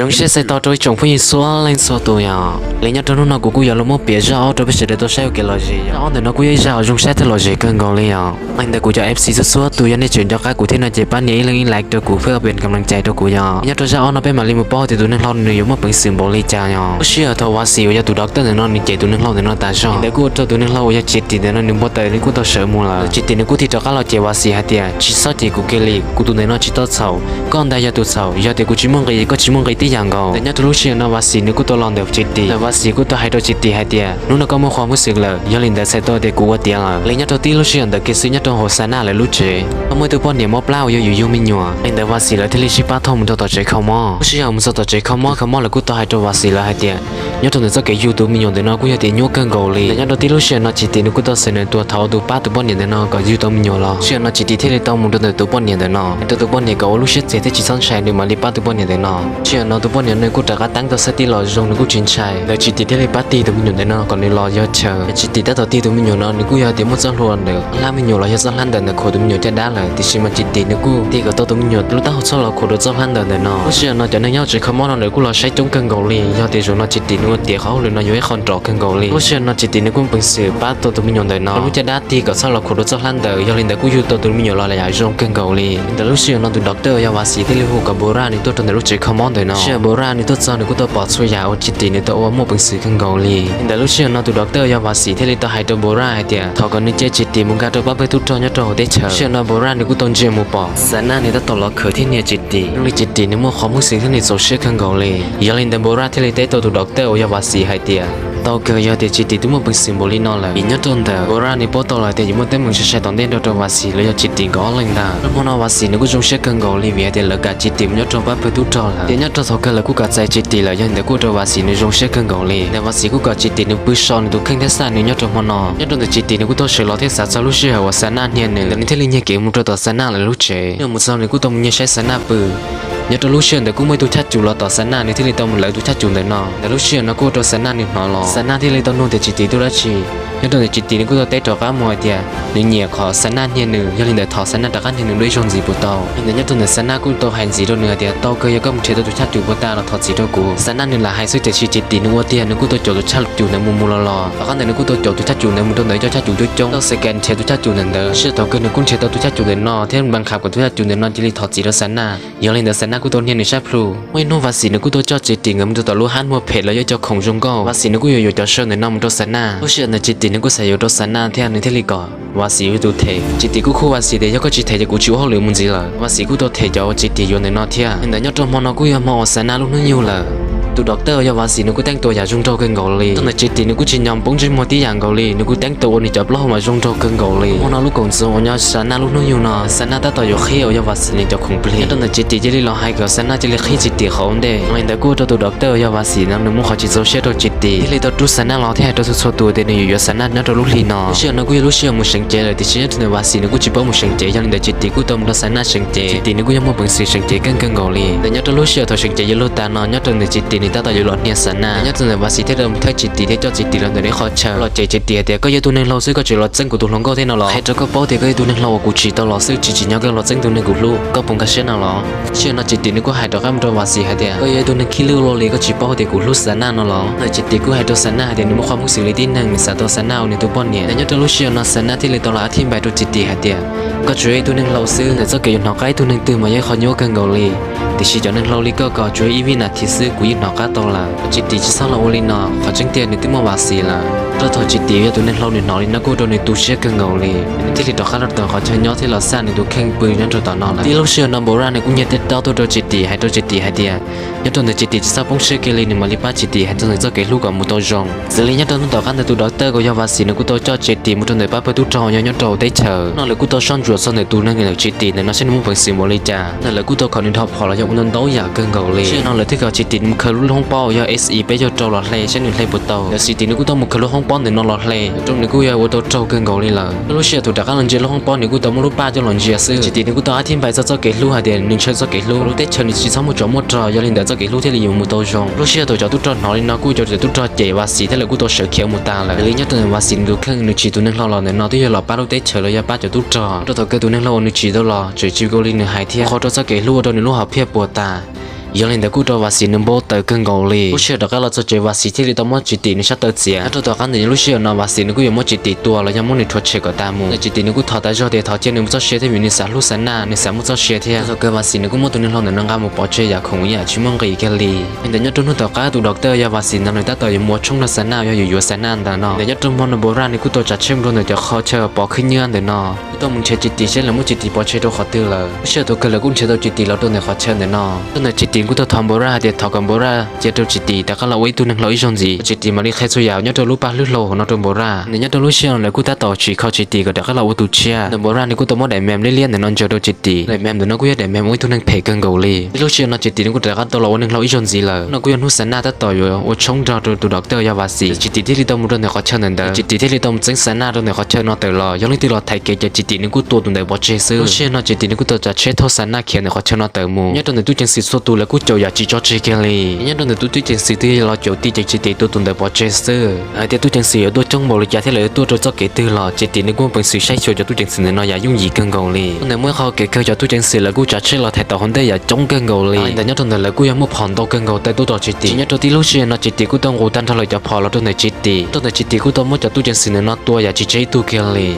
Zoo siab txais tos rau ib tsoom phooj ywg txhua leej txhua tus yom. Li nyob rau hnub no kuv kuj yuav los muab piav zaj ob rau peb sawv daws tau saib ua kev lom zem yom. Zaj ob ntawm no kuj yog ib zaj uas zoo siab thiab lom zem kawg nkaus li yom. Li ntawd kuv cov F C txhua txhua tus yog nej tseem nco qab kuv thiab no ces pab nias ib leeg ib like rau kuv ib qho peb kam leej cai rau kuv yom. Nyob rau zaj ob no peb mam li mus paub tias tus neeg hlau nws yuav muaj peev xwm npaum li cas yom. Lub sij hawm thaum Vas Xis uas yog tus doctor ntawm no nws cem tus neeg hlau ntawm no tas zog, ntawd kuj ua rau tus neeg hlau uas yog Tsis Tim ntawm no nws npau taws nws kuj tau sawv mus lawm. Tsis Tim nws kuj tig rov qab los cem Vas Xis hais tias tsis txhob cem kuv kiag li, kuv tus ntawm no tsis tau txhaum, koj ntag yog tus txhaum, yog tias kuv tsis muaj nqis koj tsis muaj nqis tib yam nkaus. Ntawm nyob rau lub sij hawm no Vas Xis nws kuj tau los ntawm Tsis Tim, Vas Xis kuj tau hais rau Tsis Tim hais tias hnub no koj muaj qhov muaj xwm lawm, yog li ntawd txhais tau tias kuv ua tiav lawm. Li nyob rau tib lub sij hawm ntawd kiag xwb nyob rau hauv Xav Naj lawv lub tsev, muaj ib tug poj niam mob plab uas yog yus yug me nyuam. Li ntawd Vas Xis lawv thiaj li sib pab thauj mus rau tom tsev kho mob. Lub sij hawm mus txog tom tsev kho mob, kho mob lawv kuj tau hais rau Vas Xis lawv hais tias nyob rau ntawm txoj kev yug tus me nyuam ntawm no kuj yog tias nyuaj kawg nkaus li. Nyob rau tib lub sij hawm no Tsis Tim nws kuj tau xav nws tuag thaum tus pab tus poj niam ntawm no kom yug tau me nyuam los. Sij hawm no Tsis Tim thiaj li tau mus rau ntawm tus poj niam ntawm no, hais rau tus poj niam kom ua lub siab txias thiab tsis txhob ntshai, nws mam li pab tus poj niam ntawm no. Sij hawm no tus poj niam nws kuj rov qab teeb tau xab tib los zoo, nws kuj tsis ntshai. Ntawd Tsis Tim thiaj li pab tig tus me nyuam ntawm no kom nws los yog chaw. Tsis Tim tab tom tig tus me nyuam no nws kuj yog tias muaj txoj hlua ntawm hlab me nyuam los yog txoj hlab ntawm ntawm khuam tus me nyuam caj dab lawm, tiam sis mas Tsis Tim nws kuj tig kom tau tus me nyuam lub taub hau txhob los khuam rau txoj hlab ntawm ntawm no. Lub sij hawm no cov neeg nyob tsev kho mob no lawv kuj los saib coob kawg nkaus li, yog tias zaum no Tsis Tim nws ua tiav qhov hauj lwm no yuav ib qho nrov kawg nkaus li. Lub sij hawm no Tsis Tim nws kuj muaj peev xwm pab tau tus me nyuam ntawm no lub caj dab tig kom txhob los khuam rau txoj hlab ntawm, yog li ntawd kuj yug tau tus me nyuam los lawm yam zoo kawg nkaus li. Ntawm lub sij hawm no tus doctor uas yog Vas Xis thiaj li hu kom Borat nws tuaj rau ntawm lub tsev kho mob ntawm no. Sij hawm Borat nws tuaj txog nws kuj tau pom txhua yam uas Tsis Tim nws tau ua muaj peev xwm kawg nkaus li. Ntawm lub sij hawm no tus doctor uas yog Vas Xis thiaj li tau hais rau Borat hais tias thov kom nws coj Tsis Tim mus nkag rau pab pawg tub rog nyob rau hauv teb chaws. Sij hawm no Borat nws kuj tau ntsia mus pom Xav Naj nws tab tom los khawm thiab hnia Tsis Tim. Zoo li Tsis Tim nws muaj qhov muaj xwm thiab nws txaus siab kawg nkaus li. Yog li ntawd Borat thiaj li teb tau tus doctor uas yog Vas Xis hais tias tau kawg, yog tias Tsis Tim twb muaj peev xwm npaum li no lawm. Vim nyob rau ntawm Borat nws paub tau lawm tias yuav muaj teeb meem sai sai tom ntej nrog rau Vas Xis los yog Tsis Tim nkawd ob leeg ntag. Lub hmo no Vas Xis nws kuj zoo siab kawg nkaus li vim hais tias lawv kam Tsis Tim mus nyob rau pab pawg tub rog lawm. Thiab nyob rau thaum kawg lawv kuj kam txais Tsis Tim lawm, yog li ntawd kuj ua rau Vas Xis nws zoo siab kawg nkaus li. Ntawm Vas Xis kuj kom Tsis Tim nws pw so nws tus kheej thiab xaj nws nyob rau hmo no. Nyob rau ntawm Tsis Tim nws kuj tau sawv los thiab xav txog lub sij hawm uas Xav Naj hnia nws ntawd, nws thiaj li nyiag kev mus rau tom Xav Naj lawv lub tsev. Nws mus txog nws kuj tau mus nyiag saib Xav Naj pw. Nyob rau lub sij hawm ntawd kuj muaj ib tug chaj cum los tom Xav Naj, nws thiaj li tau mus lawv tus chaj cum ntawm no. Ntawm lub sij hawm no kuj ua rau Xav Naj nws hnov los. Xav Naj thiaj li tau nug tias Tsis Tim tu dab tsi. Nyob rau ntawm Tsis Tim nws kuj tau teb rov qab mus hais tias nws nyiam qhov Xav Naj hnia nws, yog li ntawd thov Xav Naj rov qab hnia nws dua ib zaug ntxiv puas tau. Li ntawd nyob rau ntawm Xav Naj kuj tau hais ntxiv rau nws hais tias tau kawg, yog koj mus nrhiav tau tus chaj cum puas tau los thov txim rau kuv. Xav Naj nws lam hais xwb tiam sis Tsis Tim nws ua tiag, nws kuj tau caum tus chaj cum ntawd mus mus los los. Tom qab ntawd nws kuj tau caum tus chaj cum ntawd mus rau ntawm cov chaj cum coob coob, tau scan nrhiav tus chaj cum ntawm ntawd. Sij hawm thaum kawg nws kuj nrhiav tau tus chaj cum ntawm no thiab npa nqham kom tus chaj cum ntawm no cia li thov txim rau Xav Naj. Yog li ntawd Xav Naj kuj tau hnia nws sab plhu. Muaj ib hnub Vas Xis nws kuj tau coj Tsis Tim nkawd mus rau tom lub hab muag phem los yog cov khoom zoo nkauj. Vas Xis nws kuj yuav yuav cov show ntawm no mus rau Xav Naj. Lub sij hawm ntawd Tsis Tim nws kuj xav yuav rau Xav Naj thiab nws thiaj li kom Vas Xis yuav tus them. Tsis Tim kuj khu Vas Xis tias yog koj tsis them ces kuv tsis ua hauj lwm mus ntxiv lawm. Vas Xis kuj tau them cov uas Tsis Tim yuav ntawm no thiab. Li ntawd nyob rau hmo no kuj yog hmo uas Xav Naj lub hnub yug lawm. Tus doctor uas yog Vas Xis nws kuj teeb tau yam zoo nraug kawg nkaus li. Thaum ntawd Tsis Tim nws kuj tsis nyom poob ntsej muag tib yam nkaus li, nws kuj teeb tau ua nws cov plaub hau mas zoo nraug kawg nkaus li. Hmo no lub koom txoos uas nyob Xav Naj lub hnub yug no, Xav Naj tab tom yuav qhib uas yog Vas Xis nws cov khoom plig. Nyob rau ntawm Tsis Tim cia li los hais kom Xav Naj cia li qhib Tsis Tim qhov ua ntej. Li ntawd kuj ua rau tus doctor uas yog Vas Xis no nws muaj qhov tsis txaus siab rau Tsis Tim, thiaj li tau rub Xav Naj los thiab hais rau txhua txhua tus tias nws yuav yuav Xav Naj nyob rau lub hli no. Lub sij hawm no kuj yog lub sij hawm mus seev cev lawm, tiam sis nyob rau ntawm Vas Xis nws kuj tsis paub mus seev cev, yog li ntawd Tsis Tim nws kuj tau mus nrog Xav Naj seev cev. Tsis Tim nws kuj yog muaj peev xwm seev cev keej kawg nkaus li. Ntawm nyob rau lub sij hawm thaum seev cev yuav luag tas no, nyob rau ntawm Tsis Tim nws tab tom yuav los hnia Xav Naj. Nyob rau ntawm Vas Xis thiaj li mus thawb Tsis Tim thiab coj Tsis Tim los ntawm ib qho chaw los cem Tsis Tim hais tias koj yog tus neeg hlau xwb, koj tseem los txeeb kuv tus hluas nkauj thiab no los? Qhia rau koj paub tias koj yog tus neeg hlau uas kuv tsim tau los xwb, tsis tsim nyog koj los txeeb tus neeg kuv hlub, koj puas nkag siab no los? Sij hawm no Tsis Tim nws kuj hais rov qab mus rau Vas Xis hais tias koj yog ib tug neeg khib lwj ua luaj li, koj tsis paub tias kuv hlub Xav Naj no los? Ntawm Tsis Tim kuj hais rau Xav Naj hais tias nws muaj qhov muaj xwm li tib neeg, nws xav tau Xav Naj ua nws tus poj niam. Nyob rau lub sij hawm no Xav Naj thiaj li tau los a thib npai rau Tsis Tim hais tias koj tsuas yog ib tug neeg hlau xwb, ntawm txoj kev yuav hnov qab ib tug neeg twg mas yog ib qho nyuaj kawg nkaus li. Tiam sis cov neeg hlau li koj kom tsuas yog ib vij nas this xwb kuv yeej hnov qab tau lawm. Tsis Tim tsis txhob los ua li no, qhov tseeb tiag nws twb muaj Vas Xis lawm. Rau thaum Tsis Tim yog tus neeg hlau nws hnov li no kuj ua rau nws tu siab kawg nkaus li. Nws thiaj li rov qab los rau qhov chaw nyob thiab los xaj nws tus kheej pw nyob rau tom no lawm. Tib lub sij hawm no Borat nws kuj nyiag tej dob tuaj rau Tsis Tim, hais rau Tsis Tim hais tias nyob rau ntawm Tsis Tim tsis txhob poob siab kiag li, nws mam li pab Tsis Tim hais txog ntawm txoj kev hlub kom mus tau zoo. Xws li nyob rau hnub tom qab ntawd tus doctor uas yog Vas Xis nws kuj tau coj Tsis Tim mus rau ntawm pab pawg tub rog uas nyob rau hauv teb chaws no, lawv kuj tau soj ntsuam txog ntawm tus neeg ntawm Tsis Tim ntawm no saib nws muaj peev xwm npaum li cas. Ntawm lawv kuj tau kho nws dhau phom los yog ua ntau ntau yam kawg nkaus li. Sij hawm no lawv thiaj kom Tsis Tim mus khaws lub hoob pob uas yog S E peb caug rau los hle saib nws hle puas tau. Ntawm Tsis Tim nws kuj tau mus khaws lub hoob pob ntawm no los hle, rau nws kuj yog ua tau raug kawg nkaus li lawm. Lub sij hawm thaum rov qab los ntsia lub hoob pob nws kuj tau muab lub paj coj los ntsia xwb. Tsis Tim nws kuj tau a thib npai txog txoj kev hlub hais tias nws ntshaw txoj kev hlub, lub teb chaws nws tsis txhob muaj tsov muaj rog, yog li ntawd txoj kev hlub thiaj li yuav mus tau zoo. Lub sij hawm thaum cov tub rog hnov li no kuj ua rau cov tub rog cem Vas Xis thiab lawv kuj tau sawv khiav mus tas lawm. Yog li nyob rau ntawm Vas Xis nws tus kheej nws tsim tus neeg hlau los ntawm no twb yog los pab lub teb chaws los yog pab cov tub rog. Rau thaum kawg tus neeg hlau uas nws tsim tau los tseem tsis ua li nws hais thiab, qhuas rau txoj kev hlub ua rau nws lub hom phiaj puas tas. Yog li ntawd kuj ua rau Vas Xis nws npau taws kawg nkaus li. Lub sij hawm rov qab los txog ces Vas Xis thiaj li tau muab Tsis Tis nws sab taw txiav. Nyob rau tom qab ntawd lub sij hawm no Vas Xis nws kuj yuav muab Tsis Tis tua los yog muab nws rhuav tshem kom tas mus. Tsis Tis nws kuj thov tas zog tias thov cia nws mus txoj sia thiab vim nws xav hlub Xav Naj, nws xav muaj txoj sia thiab. Thaum kawg Vas Xis nws kuj muab tus neeg hluas ntawm no nqa mus pov tseg yam khoom ib yam tsis muaj nqis kiag li. Li ntawd nyob rau hnub tom qab tus doctor yog Vas Xis ntawd nws tab tom yuav mus ua tshoob nrog Xav Naj yog yuav yuav Xav Naj ntawd no. Ntawm nyob rau hmo no Npau Raj nws kuj tau tsav tsheb mus rau ntawm cov qhov chaw pov khwb nyiab ntawm no, kuj tau mus nrhiav Tsis Tis seb lawv muab Tsis Tis pov tseg rau qhov twg lawm. Lub sij hawm thaum kawg lawv kuj nrhiav tau Tsis Tis los rau ntawm qhov chaw ntawm no. Rau ntawm Tsis Tis kuj tau thov Npau Raj hais tias thov kom Npau Raj cia rau Tsis Tis rov qab los ua ib tug neeg hluas ib zaug ntxiv, Tsis Tis mam li qhia txhua yam nyob rau lub paj hlwb hlau hauv no rau Npau Raj. Ntawm nyob rau lub sij hawm no lawv kuj tab tom tsim kho Tsis Tis kom rov qab los ua tus tshiab. Ntawm Npau Raj nws kuj tau muab daim mem liab liab ntawm no ntsaws rau Tsis Tis. Daim mem ntawm no kuj yog daim mem ua ib tug neeg phem kawg nkaus li. Tib lub sij hawm no Tsis Tis nws kuj rov qab tau los ua neeg hlau ib zaug ntxiv lawm. No kuj yog hnub Xav Naj tab tom yuav ua tshoob nrog rau tus doctor yog Vas Xis. Tsis Tis thiaj li tau mus rau ntawm qhov chaw ntawm ntawd. Tsis Tis thiaj li tau mus txeeb Xav Naj rau ntawm qhov chaw no tawm los. Yog leej twg los thaiv kev ces Tsis Tis nws kuj tua tus ntawd pov tseg xwb. Lub sij hawm no Tsis Tis nws kuj tau tsav tsheb thauj Xav Naj khiav ntawm qhov chaw no tawm mus. Nyob rau ntawm tub ceev xwm txhua tus lawv kuj caum yam tsis tso tseg kiag li. Nyob rau ntawm tus tub ceev xwm twg los caum tib ces Tsis Tis tua tus ntawd pov tseg xwb. Hais tias tub ceev xwm yuav tuaj coob npaum li cas thiab lawv yuav tuaj rau txoj kev twg los Tsis Tis nws kuj peev xwm saib xyuas cov tub ceev xwm ntawm no yam yooj yim kawg nkaus li. Ntawm muaj ib qho kev kawg cov tub ceev xwm lawv kuj tsav tsheb los thaiv tom hauv ntej yam coob kawg nkaus li. Ntawm nyob rau ntawm lawv kuj yog muaj phom ntau kawg nkaus tawm tuaj rau Tsis Tis. Nyob rau tib lub sij hawm no Tsis Tis kuj tau nqus tag nrho lawv cov phom los rau ntawm Tsis Tis. Rau ntawm Tsis Tis kuj tau muab cov tub ceev xwm ntawm no tua yam tsis tseg ib tug kiag li.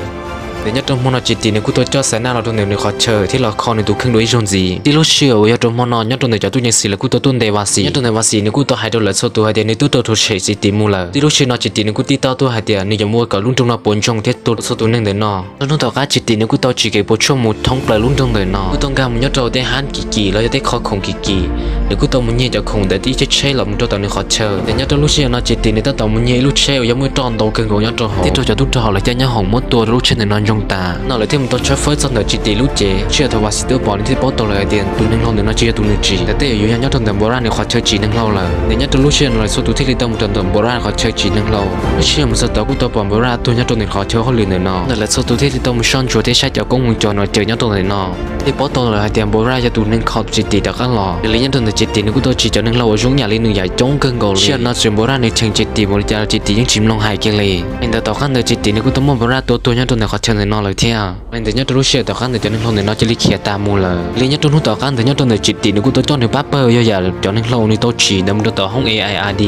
Ntawm nyob rau hmo no Tsis Tis nws kuj tau coj Xav Naj los rau ntawm nws qhov chaw thiab los kho nws tus kheej dua ib zaug ntxiv. Tib lub sij hawm uas yog rau hmo no nyob rau ntawm cov tub ceev xwm lawv kuj tau tuaj ntes Vas Xis. Nyob rau ntawm Vas Xis nws kuj tau hais rau lawv txhua tus hais tias nws twb tau rhuav tshem Tsis Tis mus lawm. Tib lub sij hawm no Tsis Tis nws kuj tij taub tuaj hais tias nws yuav mus ua kom lub nroog no puas ntsoog thiab tua txhua tus neeg ntawm no. Rau hnub tom qab Tsis Tis nws kuj tau tsim kev puas tsuaj mus thoob plaws lub nroog ntawm no, kuj tau nkag mus nyob rau tej hab kim kim los yog tej qhov khoom kim kim. Nws kuj tau mus nyiag cov khoom ntawd tib tsheb tsheb los mus rau tom nws qhov chaw. Ntawm nyob rau lub sij hawm no Tsis Tis nws tab tom mus nyiag ib lub tsheb uas yog muaj roj ntau kawg nkaus nyob rau hauv, thiab raug cov tub rog hauv lawv coj nyob hoom muab tua rau lub tsheb ntawm no ntsoog tas. No lawv thiaj mus tau tshawb fawb txog ntawm Tsis Tis lub cev. Lub sij hawm thaum Vas Xis twb pom nws thiaj paub tau lawm hais tias tus neeg hluas ntawm no tsis yog tus nws tsim, ntawd tej yuav yog nyob rau ntawm Npau Raj nws qhov chaw tsim neeg hlau lawm. Ntawm nyob rau lub sij hawm no lawv txhua tus thiaj li tau mus rau ntawm Npau Raj qhov chaw tsim neeg hlau. Lub sij hawm mus txog tod kuj tau pom Npau Raj tuag nyob rau nws qhov chaw hauj lwm ntawm no. Ntawm lawv txhua tus thiaj li tau mus soj ntsuam thiab saib cov koob mus cov no cawm nyob rau ntawm no, thiaj paub tau lawm hais tias Npau Raj yog tus neeg kho Tsis Tis rov qab los. Yog li nyob rau ntawm Tsis Tis nws kuj tau tsim cov neeg hlau uas zoo yam li nws yam coob kawg nkaus li. Lub sij hawm no txawm Npau Raj nws cheem Tsis Tis mus li cas los Tsis Tis yeej tsis mloog hais kiag li. Li ntawd tom qab ntawd Tsis Tis nws kuj tau muab Npau Raj tua tuag nyob rau ntawm qhov chaw ntawm no lawm thiab. Li ntawd nyob rau lub sij hawm tom qab ntawd cov neeg hlau ntawm no cia li khiav tas mus lawm. Li nyob rau hnub tom qab ntawd nyob rau ntawm Tsis Tis nws kuj tau coj nws pab pawg uas yog yam cov neeg hlau nws tau tsim ntawd mus rau tom hoob A I I D.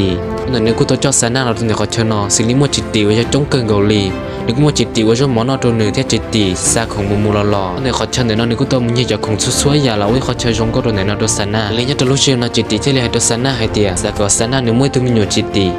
Ntawm nws kuj tau coj Xav Naj los rau ntawm qhov chaw no xws li muaj Tsis Tis uas yog coob kawg nkaus li. Nws kuj muaj Tsis Tis ua zaub mov noj rau nws thiab Tsis Tis xa khoom mus mus los los. Ntawm qhov chaw ntawm no nws kuj tau mus nyiag cov khoom txhua txhua yam los ua ib qhov chaw zoo nkauj rau ntawm no rau Xav Naj. Li nyob rau lub sij hawm no Tsis Tis thiaj li hais rau Xav Naj hais tias xav kom Xav Naj nws muaj ib tug me nyuam Tsis Tis,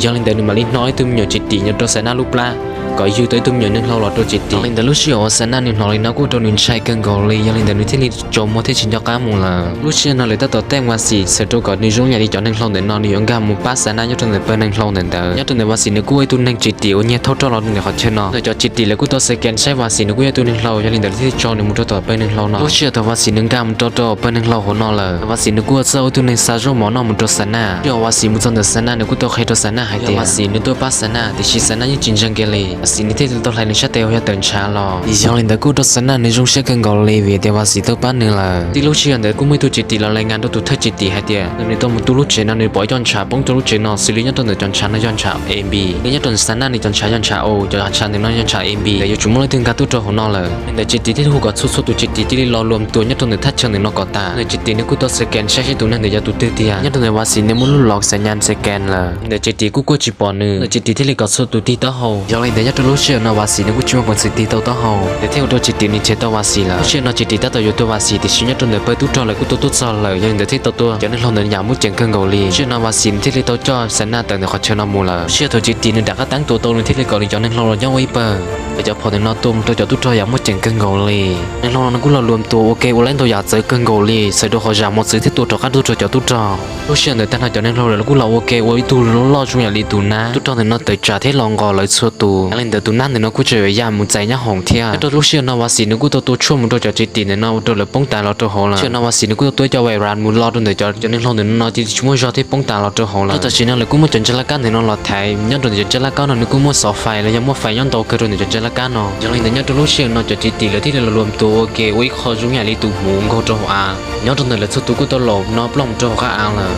yog li ntawd nws mam li hno ib tug me nyuam Tsis Tis nyob rau Xav Naj lub plab kom yug tau ib tug me nyuam neeg hlau los rau Tsis Tis. Li ntawd lub sij hawm uas Xav Naj nws hnov li no kuj ua rau nws ntshai kawg nkaus li, yog li ntawd nws thiaj li tsaus muag thiab tsis nco qab mus lawm. Lub sij hawm no lawv tab tom teem Vas Xis xav rau kom nws zoo yam li cov neeg hlau ntawm no nws yuav nkag mus pab Xav Naj nyob rau ntawm pawg neeg hlau ntawm ntawd. Nyob rau ntawm Vas Xis nws kuj ua ib tug neeg Tsis Tis uas nyiag thauj roj los ntawm qhov chaw no. Ntawm cov Tsis Tis lawv kuj tau scan saib Vas Xis nws kuj yog tus neeg hlau, yog li ntawd thiaj tso nws mus rau tom pawg neeg hlau no. Lub sij hawm thaum Vas Xis nws nkag mus rau rau pawg neeg hlau hauv no lawm, Vas Xis nws kuj ua txawj ua ib tug neeg xa zaub mov noj mus rau Xav Naj. Thaum Vas Xis mus txog ntawm Xav Naj nws kuj tau qhia rau Xav Naj hais tias Vas Xis nws tuaj pab Xav Naj, tiam sis Xav Naj yeej tsis ntseeg kiag li. Vas Xis nws thiaj li tau hlais nws sab tes uas yog tawm ntshav los. Yog li ntawd kuj ua rau Xav Naj nws zoo siab kawg nkaus li vim tias Vas Xis tau pab nws lawm. Tib lub sij hawm ntawd kuj muaj ib tug Tsis Tis los lais ngas rau tus thawj Tsis Tis hais tias nws tau mus tu lub tsev no nws pom ib co ntshav poob rau lub tsev no xws li nyob rau ntawm cov ntshav no yog ntshav A B, nws nyob rau ntawm Xav Naj nws cov ntshav yog ntshav O, cov ntshav ntawm no yog ntshav A B, yuav tsum muaj leej twg nkag tuaj rau hauv no lawm. Li ntawd Tsis Tis thiaj li hu kom txhua txhua tus Tsis Tis cia li los luam tua nyob rau ntawm thaj chaw ntawm no kom tas. Ntawm Tsis Tis nws kuj tau scan saib seb tus neeg ntawd yog tus twg tiag. Nyob rau ntawm Vas Xis nws muaj lub los Xav Naj scan lawm. Ntawm Tsis Tis kuj kuj tsis pom nws. Ntawm Tsis Tis thiaj li kom txhua tus tig taub hau. Yog li ntawd nyob rau lub sij hawm no Vas Xis nws kuj tsis muaj peev xwm tig tau taub hau, nws thiaj ua rau Tsis Tis nws chev tau Vas Xis lawm. Lub sij hawm no Tsis Tis tab tom yuav tua Vas Xis tiam sis nyob rau ntawm pawg tub rog lawv kuj tua tuaj txog lawm, yog li ntawd thiaj tau tua cov neeg hlau ntawd yam muaj ceem kawg nkaus li. Lub sij hawm no Vas Xis nws thiaj li tau coj Xav Naj tawm ntawm qhov chaw no mus lawm. Lub sij hawm thaum Tsis Tis nws rov qab teeb tua tau nws thiaj li kom nws cov neeg hlau los nyob ua ib pawg. Cov phom ntawm no tua mus rau cov tub rog yam muaj ceem kawg nkaus li. Neeg hlau no kuj los luam tua ua ke ua lab ntau yam txawv kawg nkaus li, txawm rau qhov zam mos txwv thiab tua rov qab tuaj rau cov tub rog. Lub sij hawm ntawd tag no cov neeg hlau lawv kuj los ua ke ua ib tug loj loj zoo yam li tus nab. Tub rog ntawm no tawm tsam thiab los nqos lawv txhua tus. Yog li ntawd tus nab ntawm no kuj tseem yuav ya mus txais nyob hoom thiab. Nyob rau lub sij hawm no Vas Xis nws kuj tau tua tshuaj mus rau cov Tsis Tis ntawm no ua rau lawv poob tas los rau hauv lawm. Lub sij hawm no Vas Xis nws kuj tau tua cov vais ras mus lo rau ntawm cov neeg hlau ntawm no cia li tsis muaj zog thiab poob tas los rau hauv lawm. Tam sim no lawv kuj muab cov ntsa laj kab ntawm no los thaiv, nyob rau ntawm cov ntsa laj kab no nws kuj muaj xov fais los yog muaj fais nyob ntau kawg rau ntawm cov ntsa laj kab no. Yog li ntawd nyob rau lub sij hawm no cov Tsis Tis lawv thiaj li los luam tua ua ke ua ib qho zoo yam li tus hmuv nkaug rau hauv av. Nyob rau ntawm lawv txhua tus kuj tau los no plooj rau hauv qab av lawm.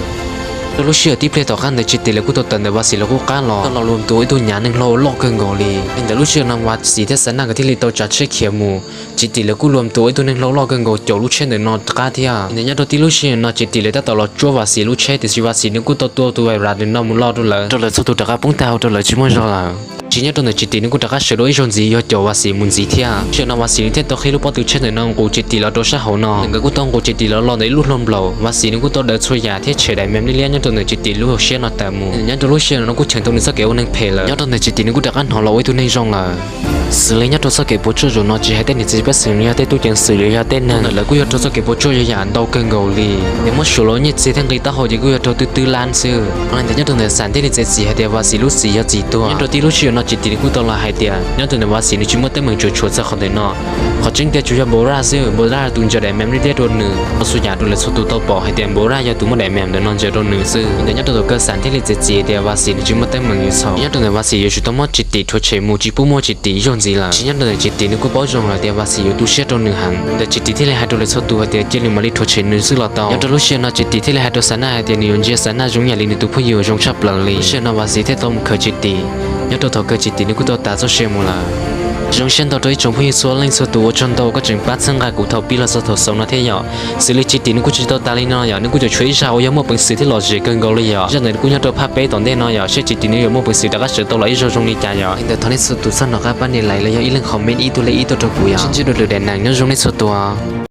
Lub sij hawm tib pliag tom qab ntawd Tsis Tim lawv kuj tau tawm ntawm Vas Xis lawv qub qab los, tau los luam tus ib tug nyav neeg hlau loj kawg nkaus li. Ntawm lub sij hawm no Vas Xis thiab Xav Naj nkawd thiaj li tau tsav tsheb khiav mus. Tsis Tim lawv kuj luam tus ib tug neeg hlau loj kawg nkaus caum lub tsheb ntawm no qab thiab. Ntawm nyob rau tib lub sij hawm no Tsis Tim lawv tab tom los tsuab Vas Xis lub tsheb, tiam sis Vas Xis nws kuj tau tua tus Viper ntawm no mus loj rau lawv, rau lawv txhua tus rov qab poob tag hau rau lawv tsis muaj zog lawm. Tsis nyob rau ntawm Tsis Tim nws kuj rov qab sawv dua ib zaug ntxiv yog caum Vas Xis mus ntxiv thiab. Sij hawm no Vas Xis nws thiaj tau qhib lub pob tw tsheb ntawm no nqus Tsis Tim los rau sab hauv no. Nkawd kuj tau nqus Tsis Tim los los ntawm ib lub hlau nplaum. Vas Xis nws kuj tau daws txhua yam thiab tshem daim mem liab liab nyob rau ntawm Tsis Tim lub hauv siab no tawm mus. Nyob rau lub sij hawm no kuj cheem tau nws txoj kev ua neeg phem lawm. Nyob rau ntawm Tsis Tim nws kuj rov qab hnov los ua ib tug neeg zoo lawm. Xws li nyob rau txoj kev puas tsuaj zaum no tsis hais tej niam txiv pej xeem los yog tej tub ceev xwm los yog tej neeg, lawv kuj yog raug txoj kev puas tsuaj yam ntau kawg nkaus li. Ces muab suav los nyiaj txiag thiab nqi taub hau ces kuj yog raug twb twb lab xwb. Qhov no ntawd nyob rau ntawm Xav thiaj li txev txim hais tias Vas Xis lub txim yog txim tuag. Nyob rau tib lub sij hawm no Tsis Tim nws kuj tau los hais tias nyob rau ntawm Vas Xis nws tsis muaj teeb meem tsuas tshuav txog qhov ntawm no. Qhov tseeb tiag tsuas yog Npau Raj xwb, Npau Raj tus ntsaws daim mem liab liab rau nws. Tau xua yam rau lawv txhua tus tau pom hais tias Npau Raj yog tus muab daim mem ntawm no ntsaws rau nws xwb. Ntawm nyob rau thaum kawg Xav thiaj li txev txim tias Vas Xis nws tsis muaj teeb meem yuav txhaum. Nyob rau ntawm Vas Xis yuav tsum tau muab Tsis Tim rhuav tshem mus tsis pub muaj Tsis Tim ib zaug ntxiv lawm. Tsis nyob rau ntawm Tsis Tim nws kuj paub zoo lawm tias Vas Xis yuav tu siab rau nws heev. Ntawm Tsis Tim thiaj li hais rau lawv txhua tus hais tias cia li mam li rhuav tshem nws xwb los tau. Nyob rau lub sij hawm no Tsis Tim thiaj li hais rau Xav Naj hais tias nws yuav ntsia Xav Naj zoo yam li nws tus phooj ywg uas zoo tshaj plaws li. Lub sij hawm no Vas Xis thiaj tau mus khaws Tsis Tim. Nyob rau thaum kawg Tsis Tim nws kuj tau tas txoj sia mus lawm. Zoo siab ntau rau ib tsoom phooj ywg txhua leej txhua tus, ua tsaug ntau koj tseem pab txhawb nqa kuv thaum pib los txog thaum xaus no thiab yom. Xws li Tsis Tim nws kuj tsis tau tas li no yom, nws kuj tseem tshuav ib zaj uas yog muaj peev xwm thiab lom zem kawg nkaus li yom. Zaj ntawd kuj nyob rau phaj peb tom ntej no yom, seb Tsis Tim nws yuav muaj peev xwm rov qab sawv tau los ib zaug zoo li cas yom. Li ntawd thov nej txhua tus txhob hnov qab pab nias like los yog ib leeg comment ib tug li ib tuaj rau kuv yom. Sib ntsib dua lwm daim neeg, nyob zoo nej txhua tus.